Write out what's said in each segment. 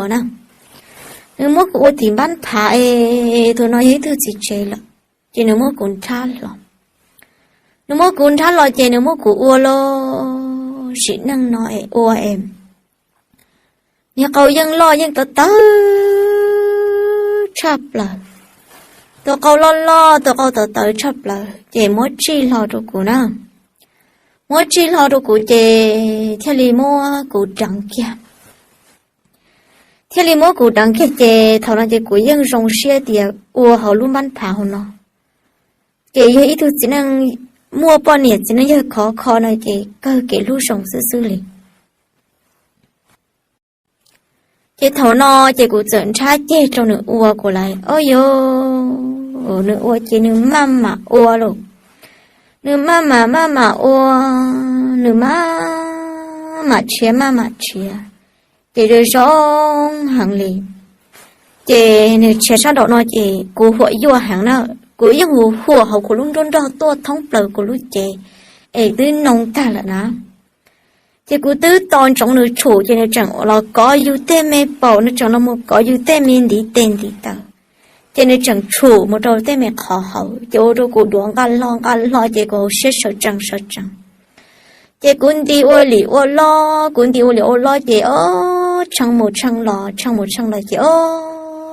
ua na. Nws muab kuv ua tim npab phav es tus no yog ib tug txiv tsev lawm, ces nws muab kuv nrhab los. Nws muab kuv nrhab los ces nws muab kuv ua lub sim neej no es ua es niag qau yeej loj yeej tawv tawv tshaj plaws. Tus qau loj loj, tus qau tawv tawv tshaj plaws ces muab tsij hlo rau kuv na. Muab tsij hlo rau kuv ces thiaj li muab kuv deev kiag. Thiaj li muab kuv deev kiag ces thaum no ces kuv yeej zoo siab tias ua hauv lub npab phav hauv no ces yog ib tug txiv neej muaj poj niam txiv neej yawg khov kho no ces kawg kev hlub zoo xwb xwb li. Ces thaum no ces kuv txawm nrhab ceg rau nws ua kuv lawm. Au yos, nws ua ces nws maj mam ua lawm. Nws maj mam maj mam ua, nws maj mam tshiav maj mam tshiav, ces zoo zoo heev li. Ces nws tshiav sab nraum no ces kuv huam yuaj heev na, kuv yeej hu huam hauv kuv lub nruab nrog tuaj thoob plaws kuv lub cev es twb noo tag lawm na. Ces kuv twb tos ntsoov nws tshum ces nws tseem los kov yus tej me paum, nws tseem los mus kov yus tej me ntiv tes ntiv taw, ces nws tseem tshum mus rau tej me qhov hauv ces ua rau kuv duav nqa hlo nqa hlo ces kuv hauv siab sawv tsees sawv tsees. Ces kuv nti ua lim ua loj, kuv nti ua lim ua loj ces ob tshee mus tshee los tshee mus tshee los ces ob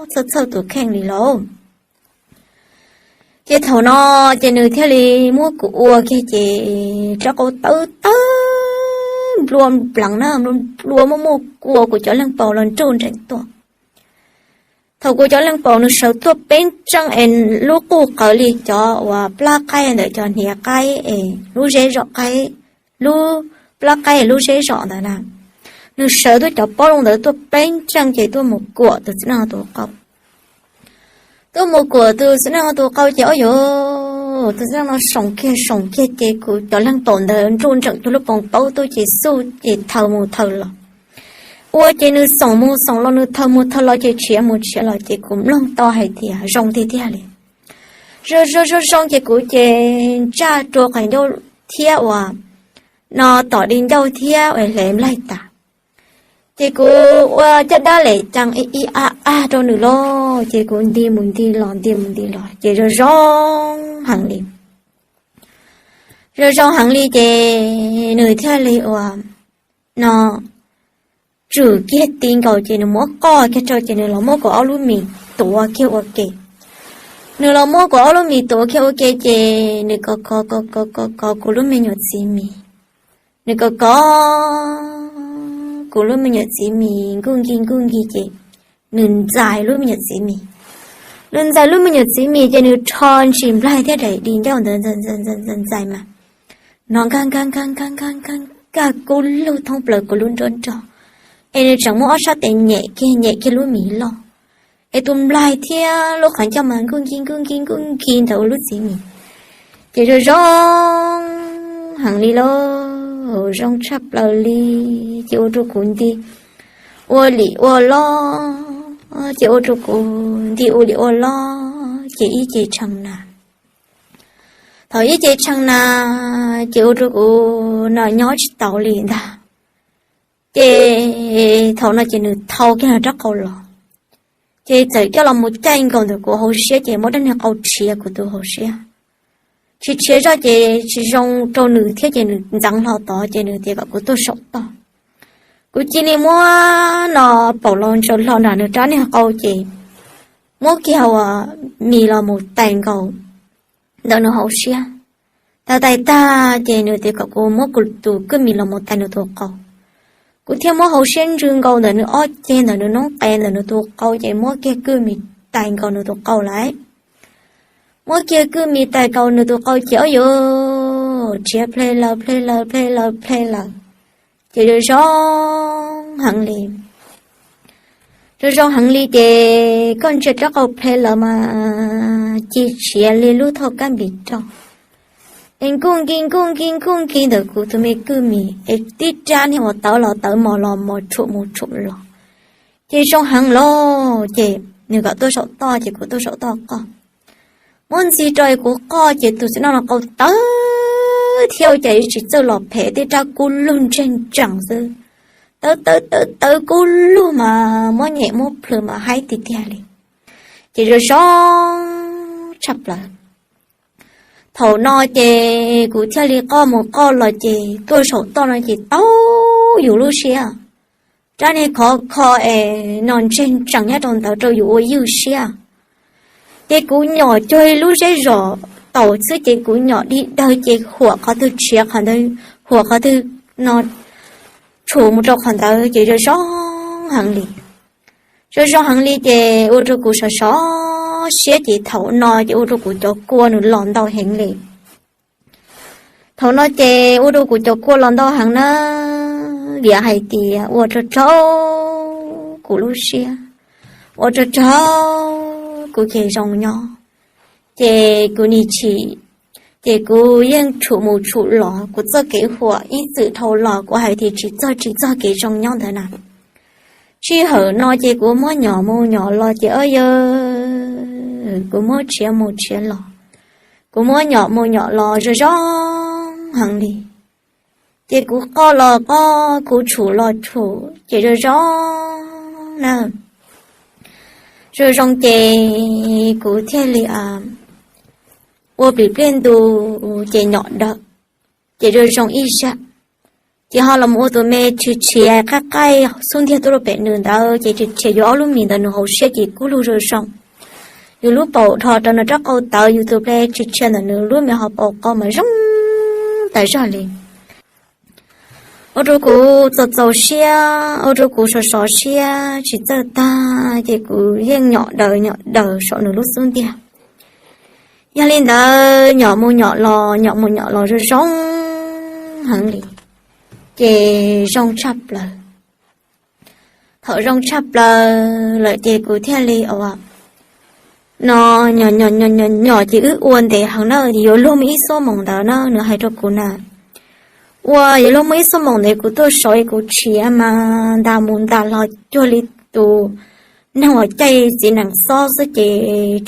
txhawj txhawj tus kheej li lauj. Ces thaum no ces nws thiaj li muab kuv ua kiag ces rab qau tawv tawv nplua npleev na, nplua muaj muaj kua kuv cov leeg paum los nruj nreem tuaj. Thaum kuv cov leeg paum nws sawv tuaj peb tseej es lub quj qawv li cov uas plab qaib ntawm cov hniav qaib es lub zeb zom qaib, lub plab qaib es lub zeb zom ntawd na, nws sawv tuaj cov pob loo ntawd tuaj peb tseej ces tuaj mus kuam tus txiv neej tus qau. Tuaj mus kuam tus txiv neej tus qau ces ob yos, tus txiv neej no soom kiag soom kiag ces kuv cov leeg paum ntawd nruj nreem cuag lub poos paub tuaj ces xuj ces thaws mus thaws los. Ua ces nws xoom mus xoom los, nws thaws mus thaws los ces tshiav mus tshiav los ces kuv mloog tau hais tias zoo tiag tiag li. Zoo zoo zoo zoo ces kuv ces ntsaj rua qhov ncauj thiab uas no tom di ncauj thiab uas hle nplaig tas. Ces kuv ua caj dab lem cees ib ib a a rau nws lauj, ces kuv nti mus nti los nti mus nti los ces zoo zoo heev li. Zoo zoo heev li ces nws thiaj li uas no tsum kiag ti nkaus ces nws muab qoj kiag rau ces nws los muab kuv ob lub mis tuav kiag ua ke. Nws los muab kuv ob lub mis tuav kiag ua ke ces nws kov kov kov kov kov kov kuv lub me nyuam txiv mis. Nws kov kov kuv lub me nyuam txiv mis nkuj nkig nkuj nkig ces nws ntxais lub me nyuam txiv mis. Nws ntxais lub me nyuam txiv mis ces nws rho ntsis nplaig thiab daim di ncauj ntawd ntxais ntxais mas no nkag nkag nkag nkag nkag nkag kub lug thoob plaws kuv lub nruab nrog, es nws tseem muab ob sab tes nyem kiag nyem kiag lub mis loj, es tus nplaig thiab lub qhov ncauj mas nkuj nkig nkuj nkig nkuj nkig ntawm ua lub txiv mis. Ces zoo zoo heev li lauj, zoo tshaj plaws li, ces ua rau kuv nti ua lim ua loj, ces ua rau kuv nti ua lim ua loj ces ib ce tshee na. Thaum ib ce tshee na, ces ua rau kuv no nyob tsis tau li ntag. Ces thaum no ces nws thau kiag rab qau los, ces txawm coj los mus caij nkaus ntawm kuv hauv siab ces muab rab niag qau rhiav kuv tus hauv siab. Tsis rhiav zoj ces tsis zoo rau nws thiab ces nws ntxeev hlo tod ces nws tias kom kuv tuaj saum toj. Kuv cia li muab no paum los ntsaws hlo nram nws rab niag qau ces muab kiag ua mis los mus tais nkaus ntawm nws hauv siab. Tais tais tag ces nws tias kom kuv muab kuv tus kwj mis los mus tais nws tus qau. Kuv thiaj muab hauv siab ntsw nkaus ntawm nws ob ceg ntawm nws noob qes ntawm nws tus qau ces muab kiag kwj mis tais nkaus nws tus qau lawm. Muab kiag kwj mis tais nkaus nws tus qau ces ob yus rhiav ple lawm ple lawm ple lawm ple lawm, ces zoo zoo heev li. Zoo zoo heev li ces koj ntsia rab qau ple lawm mas ci tshiav li lub thauj kab npis roj, es nkuj nkig nkuj nkig nkuj nkig ntawm kuv tus me kwj mis es tib rab niag uas tawv los tawv mos los mos tshum mus tshum los. Ces zoo heev lawm ces nws kom tuaj saum toj ces kuv tuaj saum toj qoj. Muab ntxig rau kuv qoj ces tus txiv neej no qau tawv thiab ua cas tsis txawj los phem, tib rab kub lug ntseg ntsees xwb. tawv tawv tawv tawv kub lug mas muab nyem muab plhws mas haib tiag tiag li, ces zoo zoo tshaj plaws. Thaum no ces kuv thiaj li qoj mus qoj los ces tuaj saum toj no ces tau yus lub siab, rab niag khov kho es no ntseg ntsees nyob rau ntawd rau yus ua ywj siab. Ces kuv nyom cuag lub zeb zos taus xwb ces kuv nyom dig dawg ces huam qhov twg tshiav qhov ntawd, huam qhov twg no tshum mus rau qhov ntawd ces zoo zoo heev li. Zoo zoo heev li ces ua rau kuv sov sov siab ces thaum no ces ua rau kuv cov kua nws los ntau heev li. Thaum no ces ua rau kuv cov kua los ntau heev na, vim hais tias ua rau raug kuv lub siab, ua rau raug kuv kev zoo nyob, ces kuv nim chim, ces kuv yeej tshum mus tshum los kuv txoj kev huam ib txwm dhau los kuv hais tias tsis txog tsis txog kev zoo nyob ntawd na. Sij hawm no ces kuv muab nyom mus nyom los ces o yawg, kuv muab tshiav mus tshiav los, kuv muab nyom mus nyom los zoo zoo heev li. Ces kuv qoj los qoj, kuv tshum los tshum ces zoo zoo na. Zoo zoo ces kuv thiaj li ua plis pliaj ntu ces nyom dawm, ces zoo zoo ib zaj. Ces ho los ua tus me tsis tshiav qab qaij xub ntiag tuaj rau pem nws ntawd ces tsis tshiav yus ob lub mis ntawd nws hauv siab ces kub lug zoo zoo. Yus lub paum dhos rau nws rab qau tawv, yus tus ple tsis tshiav ntawm nws lub me ho paum qau mas zoo tas zog li. Ua rau kuv txaus txaus siab, ua rau kuv sov sov siab tsis txawj tag ces kuv yeej nyom daws nyom daws saum nws lub xub ntiag. Yog li ntawd nyom mus nyom los nyom mus nyom los zoo zoo heev li, ces zoo tshaj plaws. Thaum zoo tshaj plaws lawm ces kuv thiaj li ua no, nyom nyom nyom nyom ces wb ua ntev heev na, yuav luag muaj ib xuab moos ntawd na, nws hais rau kuv na. Ua yuav luag muaj ib xuab moos ntawd kuv tuaj saud kuv tshiav mas ntas mus ntas los cuag li tus neeg uas caij txiv nees xob xwb ces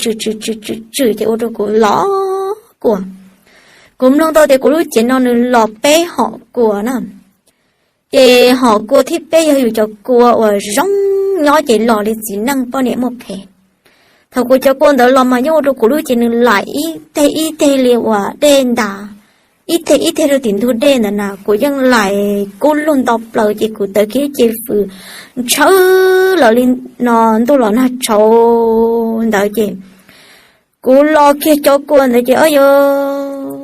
tswm tswm tswm tswm tswm ces ua rau kuv los kua. Kuv mloog tau tias kuv lub cev no nws los peb hom kua na. Ces hom kua thib peb yog yus cov kua uas zoo nyob ces los li txiv neej poj niam muaj phem. Thaum kuv cov kua ntawd los mas yeej ua rau kuv lub cev nws laim ib teg ib teg li uas dej ntas, ib teg ib teg rau tim ntug dej ntawd na, kuv yeej laim kub lug nto plaws ces kuv tawv kiag ces fws ntshaw los li no ntuj los nag tshauv ntawd ces kuv los kiag cov kua ntawd ces o yawg,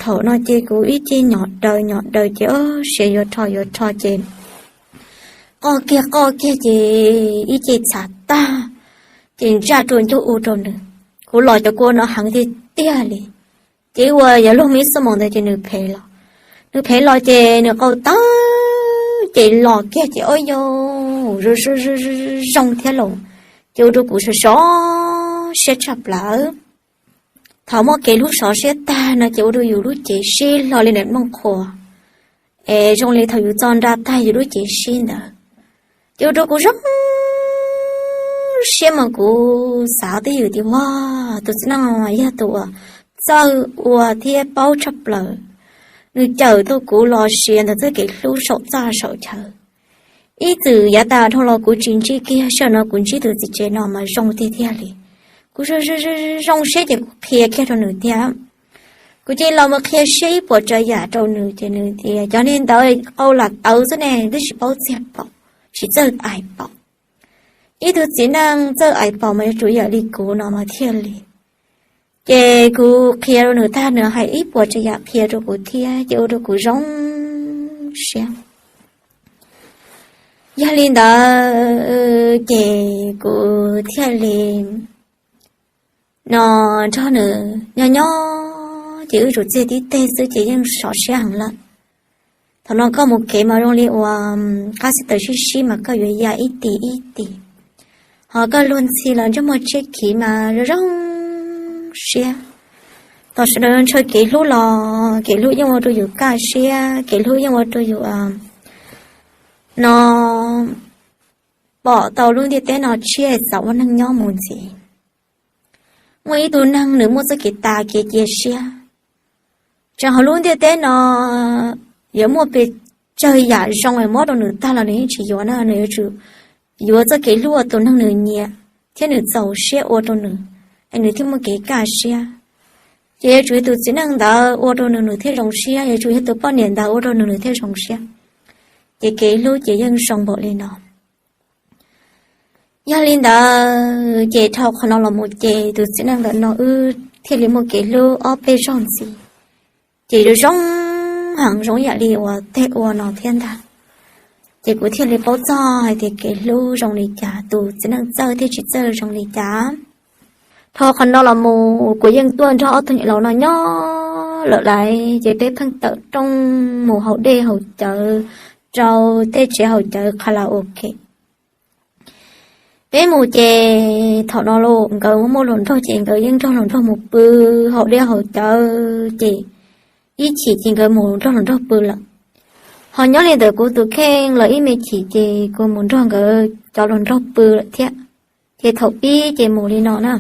thaum no ces kuv ib ce nyom daws nyom daws ces o siav yuav rho yuav rho ces qoj kiag qoj kiag ces ib ce txhav tag ces ntsaj rua ncuj u rau nws. Kuv los cov kua no heev tiag tiag li, ces ua yuav luag muaj ib xuab moos ntawd ces nws phem los. Nws phem los ces nws qau tawv ces los kiag ces o yawg, zoo zoo thiab lauj, ces ua rau kuv sov sov siab tshaj plaws. Thaum muaj kev hlub sov siab tag no ces ua rau yus lub cev sib hlo li nram nplooj qhuav, es zoo li thaum yus txo nra tag yus lub cev sib ntawd. Ces ua rau kuv zoo siab mas kuv xav twj ywm tias ua, tus txiv neej no yog tus uas txawj ua thiab paub tshaj plaws. Nws cawm tau kuv los sia ntawm txoj kev hlub saum txaj saum chaw. Ib txwm yav tas dhau los kuv tsis ntsib kiag, sij hawm no kuv ntsib tus txiv tsev no mas zoo tiag tiag li. Kuv zoo siab ces kuv qhia kiag rau nws thiab. Kuv cia li los mus qhia siab ib puas tsav yam rau nws ces nws tias cov niag ntawd qau lam tawv xwb ne, twb tsis paub txiag paum, tsis txawj ais paum. Ib tug txiv neej txawj ais paum mas yuav tsum yam li kuv no mas thiaj li. Ces kuv qhia rau nws tag nws hais ib puas tsav yam qhia rau kuv thiab ces ua rau kuv zoo siab. Yog li ntawd ces kuv thiaj li no nrog nws nyob nyob ces wb tsum txiag tib teg xwb ces yeej sov siab heev lawm. Thaum no koj mus kev mas zoo li uas qab xib taws sib sib mas koj yuav ya ib tim ib tim, ho koj luag ntxhi los ntsej muag tshiab khiv mas zoo zoo siab. Thaum sawv daws ntshaw kev hlub los kev hlub yeej ua rau yus kaj siab, kev hlub yeej ua rau yus no pom tau lub ntiaj teb no tshiab txaus ua neeg nyob mus ntxiv. Muaj ib tug neeg nws muaj txoj kev tas kev cia siab, tseem hauv lub ntiaj teb no yuav muaj pes tag yam zoo es muab rau nws tag los nws yeej tsis yuav na, nws yuav tsum yuav txoj kev hlub uas tus neeg nws nyiam thiab nws txaus siab ua rau nws, es nws thiaj muaj kev kaj siab. Ces yuav tsum yog tus txiv neej ntawd ua rau nws nws thiaj zoo siab, yuav tsum yog tus poj niam ntawd ua rau nws nws thiaj zoo siab. Ces kev hlub ces yeej zoo npaum li no. Yog li ntawd ces dhau qhov no los mus ces tus txiv neej ntawm no wb thiaj li muaj kev hlub ob peb zaug ntxiv. Ces zoo heev zoo yam li uas teg ua no thiab ntag. Ces kuv thiaj li paub txog hais tias kev hlub zoo li cas, tus txiv neej txawj thiab tsis txawj zoo li cas. Dhau qhov no los mus kuv yeej tuaj nrog ob tug niam laus no nyob lawm laiv, ces peb pheej tawm rooj mus haus dej haus cawv rau tej tsev haus cawv karaoke. Peb mus ces thaum no los nkawd muaj hluas nraug ces nkawd yeej nrog hluas nraug mus pw, haus dej haus cawv ces ib chim ces nkawd mus nrog hluas nraug pw lawm. Ho nyob li ntawd kuv tus kheej los ib me chim ces kuv mus nrog nkawd cov hluas nraug pw lawm thiab. Ces thaum pib ces mus li no na.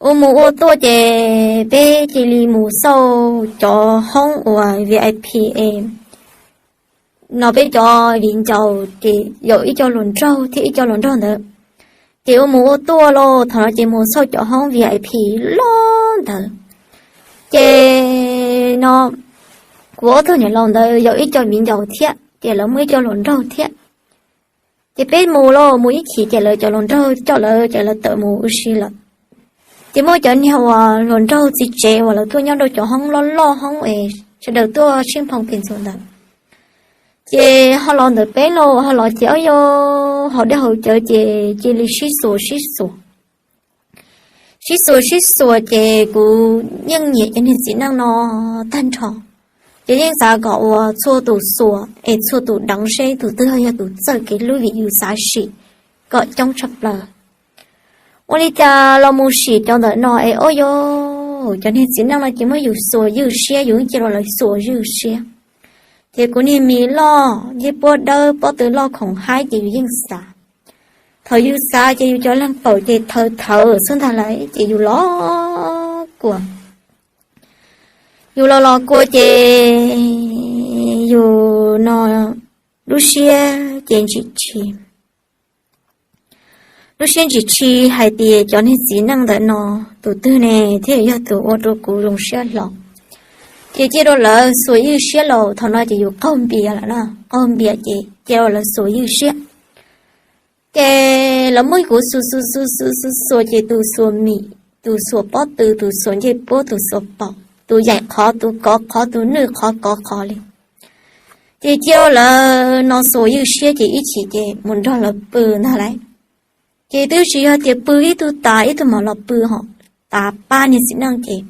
Ua mus ua tuaj ces peb cia li mus xauj cov hoob uas V I P no, peb cov viv ncaus ces yog ib co hluas nraug thiab ib co hluas nraug ntawd. Ces ua mus ua tuaj los thaum no ces mus xauj cov hoob V I P loj ntawd. Ces no kuv ob tug niam laus ntawd yog ib co viv ncaus thiab ces lawv muaj ib co hluas nraug thiab. Ces peb mus los mus ib chim ces lawv cov hluas nraug coj lawv ces lawv tawm mus ua si lawm. Ces muaj cov niag uas hluas nraug txiv tsev uas lawv tuaj nyob rau cov hoob loj loj hoob es sawv daws tuaj sib nphoo pes ntxuas ntawd. Ces ho los ntawm peb los ho los ces ob yog haus dej haus cawv ces cia li sib xuas sib xuas. Sib xuas sib xuas ces kuv yeej nyiam cov niag txiv neej no tag nrho. Ces yeej xav kom ua txhua tus xuas es txhua tus deev seb tus twg yog tus txawj kev hlub vim yus xav sim kom coob tshaj plaws. Ua li cas los mus sim cov ntawm no es ob yog cov niag txiv neej no ces muab yus xuas ywj siab, yus yeej cia rau lawv xuas ywj siab. Ces kuv niag mis loj, ncej puab dawb, pob tw loj khoom haib ces yus yeej xav. Thaum yus xav ces yus cov leeg paum ces thawv thawv xwb ntag lauj, ces yus los kua. Yus los los kua ces yus no lub siab ces ntsim tshis. Lub siab ntsim tshis hais tias cov niag txiv neej ntawm no tus twg ne thiaj yog tus ua rau kuv zoo siab hlo. Ces cia rau lawv xuas ywj siab los thaum no ces yus qaug npias lawm na, qaug npias ces cia rau lawv xuas ywj siab. Ces lawv muab kuv xuas xuas xuas xuas xuas xuas ces tus xuas mis, tus xuas pob tw, tus xuas ncej puab, tus xuas paum, tus yaim qhov, tus kov qhov, tus nwj qhov kov qhov li. Ces cia lawv no xuas ywj siab ces ib chim ces mus nrog lawv pw ntag lauj. Ces twb tsis yog tias pw ib tug tas ib tug mam los pw ho, tas pab niag txiv neej ces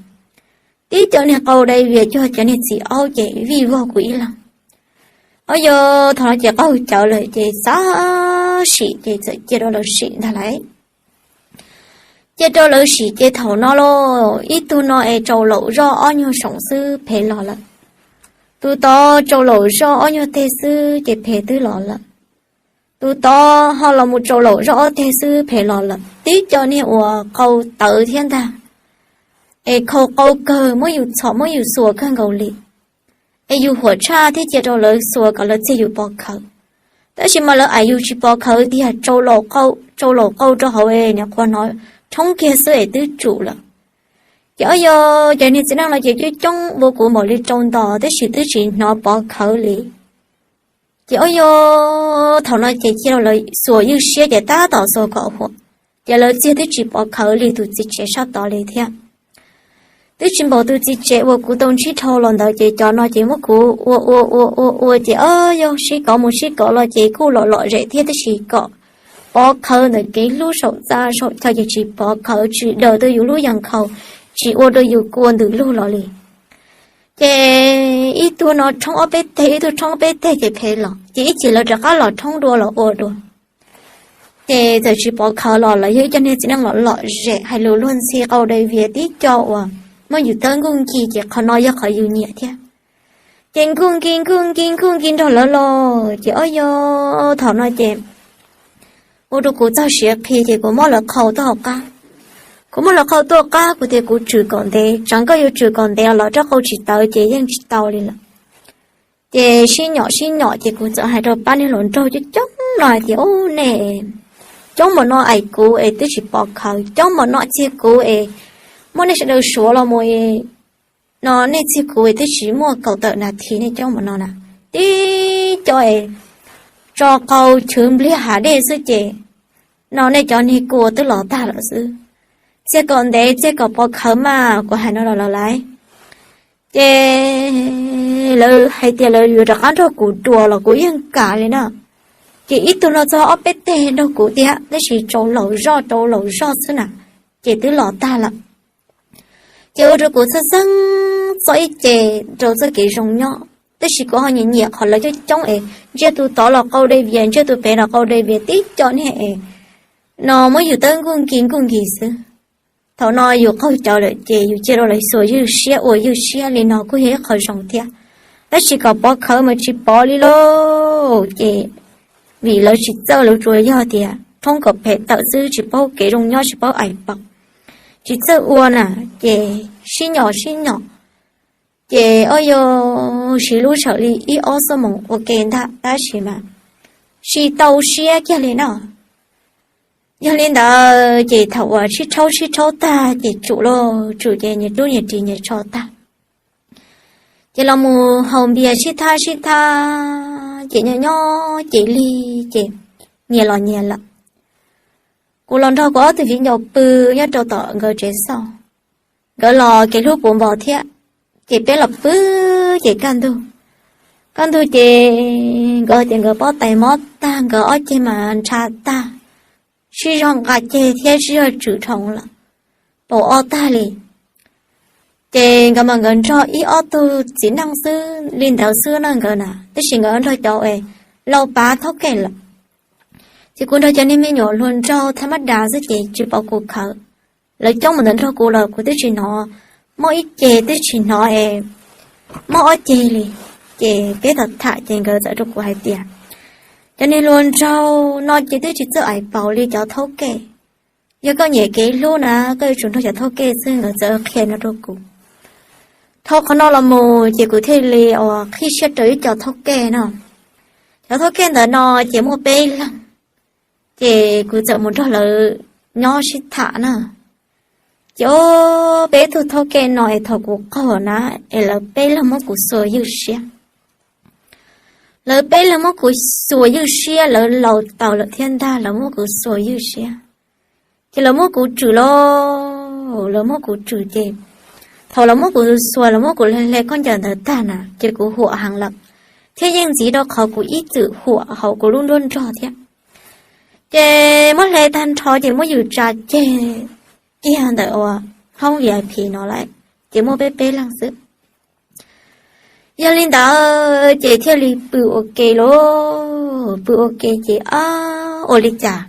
tib co niag qau dai vias cuag cov niag txiv aub ces vij vog kuv ib leeg. Ob yog thaum no ces qaug cawv lawm ces xav sim ces txawm cia rau lawv sim ntag lauj. Cia rau lawv sim ces thaum no los ib tug no es tsaus laum zoj ob nyuag saum xwb phem los lawm. Tus tod tsaus laum zoj ob nyuag teg xwb ces phem twb los lawm. Tus tod ho los mus tsaus laum zoj ob teg xwb phem los lawm. Tib co niag uas qau tawv thiab ntag, es khau qau kawg, muab yus txhom muab yus xuas kawg nkaus li. Es yus huam tshaj thiab cia rau lawv xuas kom lawv txiag yus pov khawv. Tab sis mas lawv aim yus tsis pov khawv tiag, tsaus laum qau rau hauv es nyuam qhuav hnov rhoob kiag xwb es twb tsum lawm. Ces ob yog cov niag txiv neej no ces coob coob ua kuv npaum li rau ntos tab sis twb tsis hnov pov khawv li. Ces ob yog thaum no ces cia rau lawv xuas ywj siab ces tab tom xuas kom huam, ces lawv txiag twb tsis pov khawv li tus txiv tsev sab tod li thiab. Twb tsis npaum tus txiv tsev uas kuv tau ntsib dhau los ntawd ces cov no ces muab kuv ua ua ua ua ua ces ob yog sib kov mus sib kov los ces kuj lom lom zem thiab tab sis kom pov khawv ntawm kev hlub saum txaj saum chaw ces tsis pov khawv, tsis daws tau yus lub yas nkhaus, tsis ua rau yus kua ntws lug los li. Ces ib tug no rhoob ob peb teg, ib tug rhoob ob peb teg ces phem los, ces ib chim lawv rov qab los rhoob dua los ua dua. Ces txawm tsis pov khawv los lawv yog ib co niag txiv neej lom lom zem hais lus luag ntxhi qau dai vias tib co uas muab yus tawb nkuj nki ces qhov no yog qhov yus nyiam thiab. Ces nkuj nki nkuj nki nkuj nki nrog lawv los ces ob yog thaum no ces ua rau kuv txog siav qhi ces kuv muab lawv qhau tuaj hauv qab. Kuv muab lawv qhau tuaj qab kuv tias kuv tswm kom ntev, tsam koj yuav tswm kom ntev los rab qau tsis tawv ces yeej tsis tau li lawm. Ces sib nyom sib nyom ces kuv txawm hais rau pab niag hluas nraug coob coob no hais tias, Ub, nej coob npaum no aim kuv es twb tsis pov khawv, coob npaum no txiag kuv es muab nej sawv daws suav los mus no nej txiag kuv es twb tsis muaj kaum tawm nas this nej coob npaum no na. Tib co es tso qau chwv npliag hav dej xwb ces no nej cov niag kua twb los tag lawm xwb. Txiag kom ntev txiag kom pov khawv mas kuv hais no los lawv laiv. Ces lawv hais tias lawv yuav rov qab nrog kuv dua los kuv yeej kam li na. Ces ib tug no txog ob peb teg nrog kuv thiab tab sis tsau laus zoj tsau laus zoj xwb na, ces twb los tag lawm. Ces ua rau kuv txhawj xeeb txoj ib ce rau txoj kev zoo nyob, tab sis kuv ho nyiam nyiam qhov lawv coob coob es ntsiag tus tod los qau dej vias, ntsiag tus pem los qau dej vias, tib co niag es no muab yus tab nkuj nkis nkuj nkis xwb. Thaum no yus qaug cawv lawm ces yus cia rau lawv xuas ywj siab ua ywj siab li no kuj yog ib qho zoo thiab. Tab sis kom pov khawv mas tsis pov li lauj. Ces vim lawv tsis txawj, lawv tsuas yog tias thoob kom phem tawm xwb, tsis paub kev zoo nyob, tsis paub aim paum, tsis txawj ua na, ces sib nyom sib nyom. Ces ob yau siv lub sij hawm li ib ob xuab moos ua ke ntag tab sis mas tsis tau siab kiag li na. Yog li ntawd ces thaum uas sib rhaub sib rhaub tag ces tsum lauj, tsum ces nyias rub nyias ris nyias tsho tag, ces los mus haus npias sib thab sib thab, ces nyob nyob ces lig ces nyias los nyias lawm. Kuv los nrog kuv ob tug viv ncaus pw nyob rau tom nkawd tsev xauj, nkawd los kev hlub puv npo thiab, ces peb los pw ces kaj ntug. Kaj ntug ces nkawd tias nkawd pob tais mob tag, nkawd ob ceg mas ntsha tag, sib zog nqa ceg thiab sib zog tswm dhau lawm, paum ob tag li. Ces nkawd mas nkawd nrog ib ob tug txiv neej xwb li ntawd xwb na nkawd na, tab sis nkawd nrog cov es laus pav thaub kej lawm. Ces kuv nrog cov niag me nyuam hluas nraug thab mab das xwb ces tsis pom kuv khawv. Lawv coob mus ntawd nrog kuv los kuv twb tsis hnov mob ib ceg, twb tsis hnov es mob ob ceg li. Ces peb tham tham ces nkawd txawm rau kuv hais tias, cov niag hluas nraug no ces twb tsis txawj aim paum li cov thaub kej. Yog koj nyiam kev hlub na, koj yuav tsum nrog cov thaub kej xwb, nkawd txawm qhia no rau kuv. Dhau qhov no los mus ces kuv thiaj li uas qhib siab rau ib co thaub kej no. Cov thaub kej ntawd no ces muaj peb leeg, ces kuv txawm mus nrog lawv nyob sib tham na. Ces o, peb tug thaub kej no es thaum kuv qaug na, es lawv peb leeg muab kuv xuas ywj siab. Lawv peb leeg muab kuv xuas ywj siab, lawv laus taus lawm thiab ntag, lawv muab kuv xuas ywj siab. Ces lawv muab kuv tswm lauj, lawv muab kuv tswm ces thaum lawv muab kuv xuas, lawv muab kuv hle hle khaub ncaws ntawd tag na ces kuv huam heev lawm, thiab yeej ntxiv rau qhov kuv ib txwm huam hauv kuv lub nruab nrog thiab. Ces muab hle tag nrho ces muab yus tsa ceg kiag ntawm uas hoob V I P no lawm, ces muaj peb peb leeg xwb. Yog li ntawd ces thiaj li pw ua ke lauj, pw ua ke ces ab, ua li cas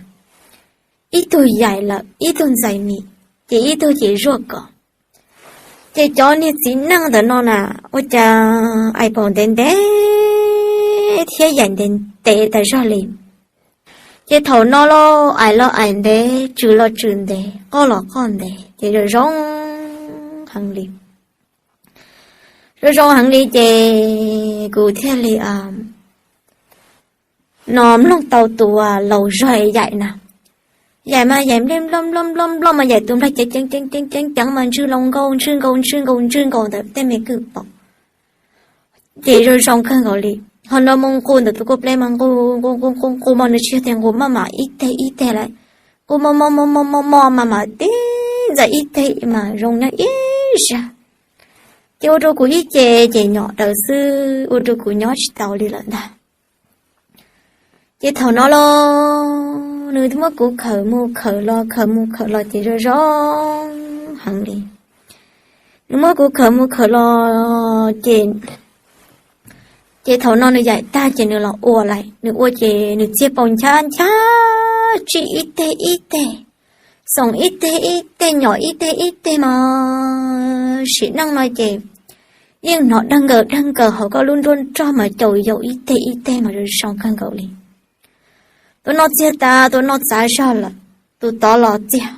ib tug yaim lawm ib tug ntxais mis, ces ib tug ces zuaj kom. Ces cov niag txiv neej ntawm no na, ua cas aim paum ntev ntev thiab yaim ntev ntev tas zog li. Ces thaum no los aim los aim ntev, tswm los tswm ntev, qoj los qoj ntev, ces zoo zoo heev li. Zoo zoo heev li ces kuv thiaj li no mloog tau tus laus zog yaim na. Yaim mas yaim nplej nploj nploj nploj nploj mas yaim tus nplaig ceev ceev ceev ceev ceev mas ntswg loo nkaus ntswg nkaus ntswg nkaus ntswg nkaus ntawm tej me kwj paum. Ces zoo zoo kawg nkaus li. Ho nws mus nqus ntawm tus kua plej mas nqus nqus nqus nqus nqus mas nws tsis yog tias nqus maj mam ib teg ib teg lawm, nqus mos mos mos mos mos mos mas mam tib ntxais ib teg mas zoo nyob ib zag. Ces ua rau kuv ib ce ces nyom daws xwb, ua rau kuv nyob tsis tau li lawm ntag. Ces thaum no los nws muab kuv khawm mus khawm los khawm mus khawm los ces zoo zoo heev li. Nws muab kuv khawm mus khawm los ces, ces thaum no nws yaim tag ces nws los ua lawm, nws ua ces nws txiag paus nchab nchab tsij ib teg ib teg, xoom ib teg ib teg, nyom ib teg ib teg mas sim neej no ces yeej hnov dawg nkaws dawg nkaws hauv koj lub nruab nrog mas caum yaum ib teg ib teg mas zoo zoo kawg nkaus li. Tus no txiag tas tus no txav zog lawm, tus tod los txiag,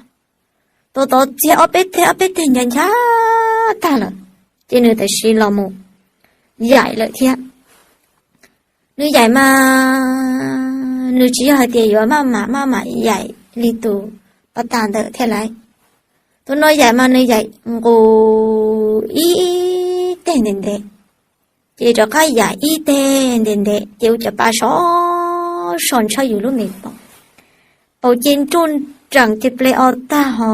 tus tod txiag ob peb teg ob peb teg ncha ncha tag lawm, ces nws tam sim los mus yaim lawm thiab. Nws yaim mas nws tsis yog hais tias yuav maj mam maj mam yaim li tus pas tas ntawd thiab lauj. Tus no yaim mas nws yaim nqus ib teg ntev ntev, ces rov qab yaim ib teg ntev ntev, ces ua cov pa sov so ntshawb yus lub me paum. Paum ces nruj nreem ces ple o tag ho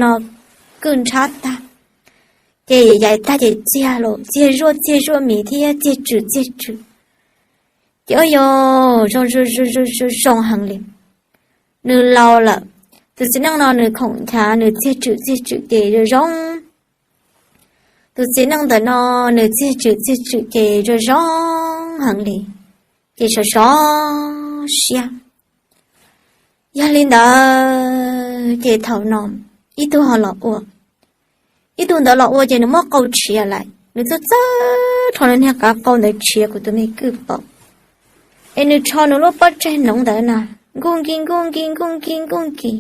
no kwj ntshab tag. Ces yaim tag ces txiag los txiag zuaj txiag zuaj mis thiab txiag tswm txiag tswm. Ces ua yog zoo zoo heev li. Nws laus lawm, tus txiv neej no nws khoom nchav nws txiag tswm txiag tswm ces zoo zoo. Tus txiv neej ntawm no nws txiag tswm txiag tswm ces zoo zoo heev li, ces sov sov siab. Yog li ntawd ces thaum no ib tug ho los ua, ib tug ntawd los ua ces nws muab qau tshiav lawm, nws txawj txawj rho nws niag qav qau ntawd tshiav kuv tus me kwj paum, es nws rho nws lub pob tsaig noov ntawd na, nkuj nki nkuj nki nkuj nki nkuj nki,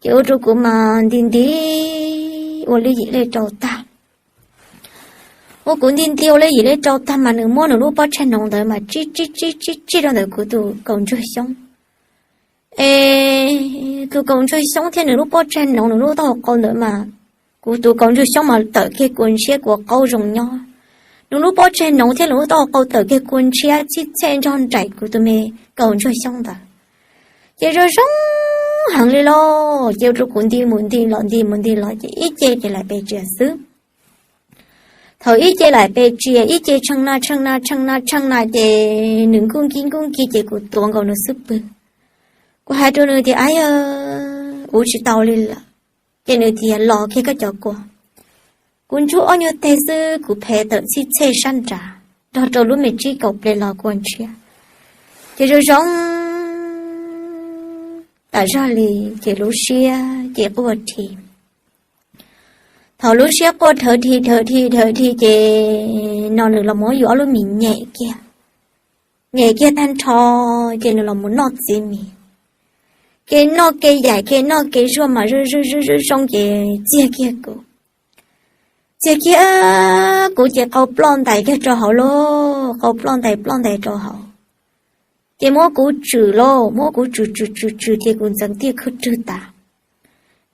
ces ua rau kuv mas nti nti ua li yim lej rau tag. Ua kuv nti nti ua li yim lej rau tag mas nws muab nws lub pob tsaig noov ntawd mas tsib tsib tsib tsib tsib rau ntawm kuv tus kaus ntsuag xyoob. Es tus kaus ntsuag xyoob thiab nws lub pob tsaig noov nws lub taub hau qau ntawd mas, kuv tus kaus ntsuag xyoob mas tawm kiag kua ntshiab kua qaub zoo nyob. Nws lub pob tsaig noov thiab nws lub taub hau qau tawm kiag kua ntshiab txhib txhej nrog nraim kuv tus me kaus ntsuag xyoob ntawd. Ces zoo zoo heev li los ces ua rau kuv nti mus nti los nti mus nti los ces ib ce ces laim pes txias xwb. Thaum ib ce laim pes txias ib ce tshee na tshee na tshee na tshee na ces nws nkuj nki nkuj nki ces kuv tuav nkaus nws xub pwg. Kuv hais rau nws tias, Ab yog, ua tsis tau li lawm. Ces nws tias, Los kiag koj cov kua. Kuv ntsuj ob nyuag teg xwb kuv phev tawm txhib txhej sab nrad nrog rau lub me tsib kaus ple los kua ntshiab. Ces zoo zoo tas zog li, ces lub siab ces quaj dhi. Thaum lub siab quaj dhawv dhi dhawv dhi dhawv dhi ces no nws los muab yus ob lub mis nyem kiag. Nyem kiag tag nrho ces nws los mus noj txiv mis. Kev noj kev yaim kev noj kev zuaj mas zoo zoo zoo zoo ces txiag kiag kuv. Txiag kiag kuv ces qau ploj ntais kiag rau hauv lauj, qau ploj ntais ploj ntais rau hauv. Ces muab kuv tswm lauj, muab kuv tswm tswm tswm tswm ces kuv ntxeev tiaj khwb rwg tas.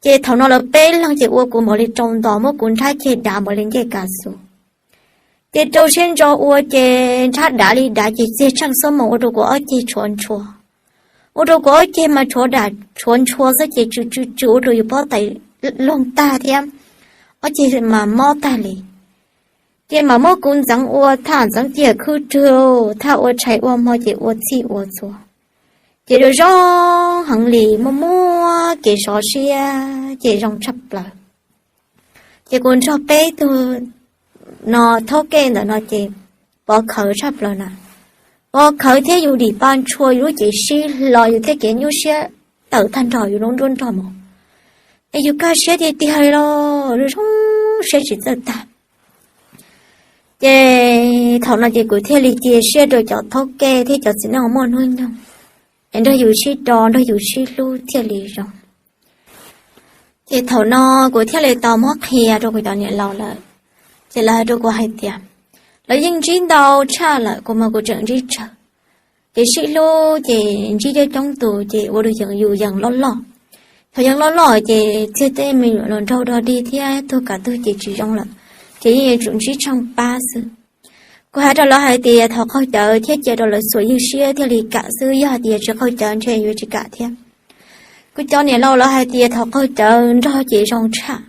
Ces thaum no lawv peb leeg ces ua kuv npaum li rau ntos, muab kuv nrhab ceg dav npaum li ncej kas xus. Ces rau siab ntso ua ces nrhab dav li dav ces txiag tsheej xuab moos ua rau kuv ob ceg tshuav ntshua. Ua rau kuv ob ceg mas tshuav dav tshuav ntshua xwb ces tswm tswm tswm ua rau yus pob tais loog tag thiab ob ceg mas mob tag li. Ces mam muab kuv ntxeev ua thaj ntxeev tiaj khwb rwg, thaj ua tshais ua hmo ces ua txhij ua txhua. Ces zoo zoo heev li, muaj muaj kev sov siab ces zoo tshaj plaws. Ces kuv nrog peb tug no thaub kej ntawm no ces pov khawv tshaj plaws na. Pov khawv thiab yus dim pa ntshua, yus lub cev sib hlo, yus thiab kev nyuaj siab tawm tag nrho yus lub nruab nrog mus. Es yus kaj siab tiag tiag li los zoo zoo siab tsis txawj tag. Ces thaum no ces kuv thiaj li cia siab rau cov thaub kej thiab cov txiv neej muaj hnub nyoog, es nrog yus sib do nrog yus sib hlub thiaj li zoo. Ces thaum no kuv thiaj li tau muab qhia rau kuv cov niam laus lawm. Ces lawv hais rau kuv hais tias, lawv yeej ntsib ntau tshaj lawm, kuv mas kuv tseem ntsib tsawg. Ces sib hlub ces ntsib coob coob tus ces ua rau yeej yus yeej loj loj. Thaum yeej loj loj ces txiag tej me nyuam los nraug dog dig thiab tuag kav tuag ces tsis zoo lawm, ces yeej yuav tsum ntsib tsheej pab xwb. Kuv hais rau lawv hais tias thaum qaug cawv thiab cia rau lawv xuas ywj siab thiaj li kam xwb, yog hais tias tsis qaug cawv ntshe yuav tsis kam thiab. Kuv cov niam laus lawv hais tias thaum qaug cawv nrog ces zoo tshaj,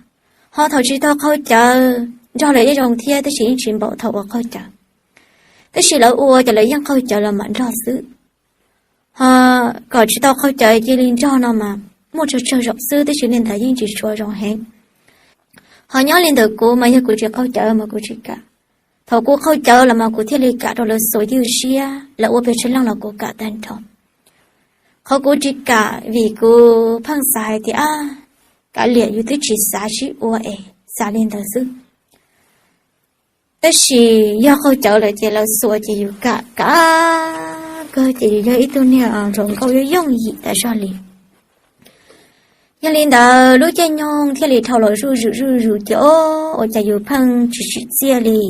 ho thaum tsis tau qaug cawv nrog lawv yeej zoo thiab, tab sis yeej tsis npaum thaum uas qaug cawv. Tab sis lawv ua ces lawv yeej qaug cawv los mam nrog xwb. Ho kom tsis tau qaug cawv cia li nrog no mas muaj tsawg tsawg zaum xwb, tab sis li ntawd yeej tsis tshua zoo heev. Ho nyob li ntawm kuv mas yog kuv tsis qaug cawv mas kuv tsis kam. Thaum kuv qaug cawv los mas kuv thiaj li kam rau lawv xuas ywj siab, lawv ua pes tsawg leej los kuv kam tag nrho. Qhov kuv tsis kam vim kuv pheej xav hais tias, kav liam, yus twb tsis xav sib ua es xav li ntawd xwb. Tab sis yog qaug cawv lawm ces lawv xuas ces yus kam kam kawg, ces yus yog ib tug niag hluas nkauj yooj yooj yim tas zog li. Yog li ntawd lub caij nyoog thiaj li dhau los zuj zus zuj zus ces ua cas yus pheej tsis tsim txiaj li,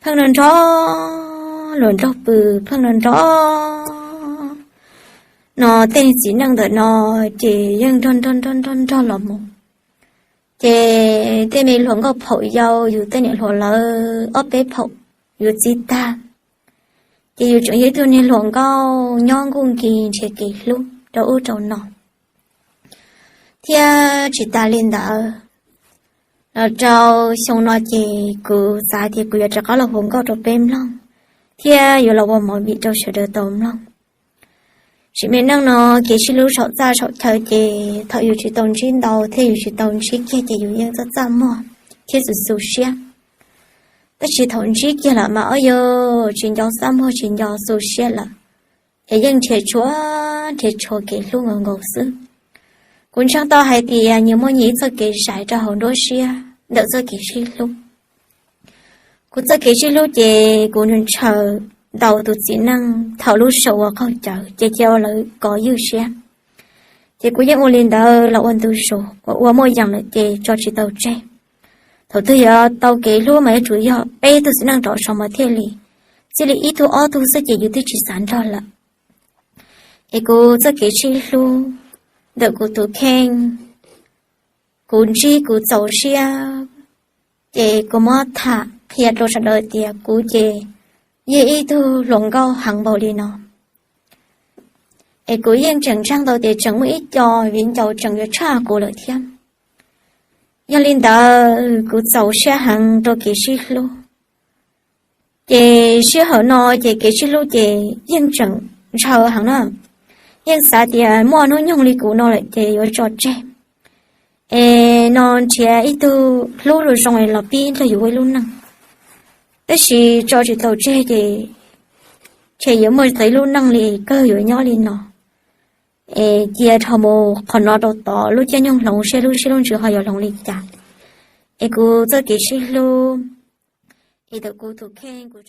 pheej nrog nrog hluas nraug pw pheej nrog nrog no tej txiv neej ntawm no ces yeej nrog nrog nrog nrog nrog los mus. Ces tej me hluas nkauj phaum yau yus tej niam hluas lawv ob peb phaum yuav txib tag, ces yus tseem yog ib tug niag hluas nkauj nyob nkuj nkis nrhiav kev hlub rau ub rau no. Thiab tsis tas li ntawd, los rau xyoo no ces kuv xav tias kuv yuav rov qab los hu nkauj rau peb mloog, thiab yuav los ua movie rau sawv daws tau mloog. Sim neej no kev sib hlub saum txaj saum chaw ces thaum yus tsis tau ntsib ntau thiab yus tsis tau ntsib kiag ces yus yeej txaj txaj muag thiab xu xu siab. Tab sis thaum ntsib kiag lawm mas ob yus tsis nco txaj muag tsis nco xu siab lawm, es yeej nrhiav tshua nrhiav tshua kev hlub nkaus nkaus xwb. Kuv ntseeg tau hais tias nyias muaj nyias ib txoj kev zais rau hauv nruab siab ntawm txoj kev sib hlub. Kuv txoj kev sib hlub ces kuv ntshaw ntau tus txiv neej thaum lub sij hawm uas qaug cawv ces cia ua lawv kov ywj siab. Ces kuv yeej ua li ntawd los ua ntu zus, ua ua muaj yees lawm ces tso tsis tau tseg. Thaum twg yuav tau kev hlub mas yuav tsum yog peb tug txiv neej rov saud mas thiaj li, txij li ib tug ob tug xwb ces yus twb tsis xav nrog lawm. Es kuv txoj kev sib hlub ntawm kuv tus kheej, kuv ntsib kuv txaus siab, ces kuv muab tham qhia rau sawv daws tias kuv ces yeej ib tug hluas nkauj heev npaum li no. Es kuv yeej tseem ntseeg tau tias tseem muaj ib co viv ncaus tseem yuav tshaj kuv lawm thiab. Yog li ntawd kuv txaus siab heev rau kev sib hlub. Ces sij hawm no ces kev sib hlub ces yeej tseem ntshaw heev na. Yeej xav tias muaj hnub nyoog li kuv no lawm ces yuav tso tseg, es no nrhiav ib tug hlub zoo zoo los pib nrog yus ua ib lub neej. Tab sis tso tsis tau tseg ces ntshe yuav muaj tau ib lub neej li kawg yuav nyob li no. Es cia dhau mus qhov no rau tod, lub caij nyoog hloov seb lub siab lub ntsws ho yuav hloov li cas. Es kuv txoj kev sib hlub, es ntawm kuv tus kheej kuv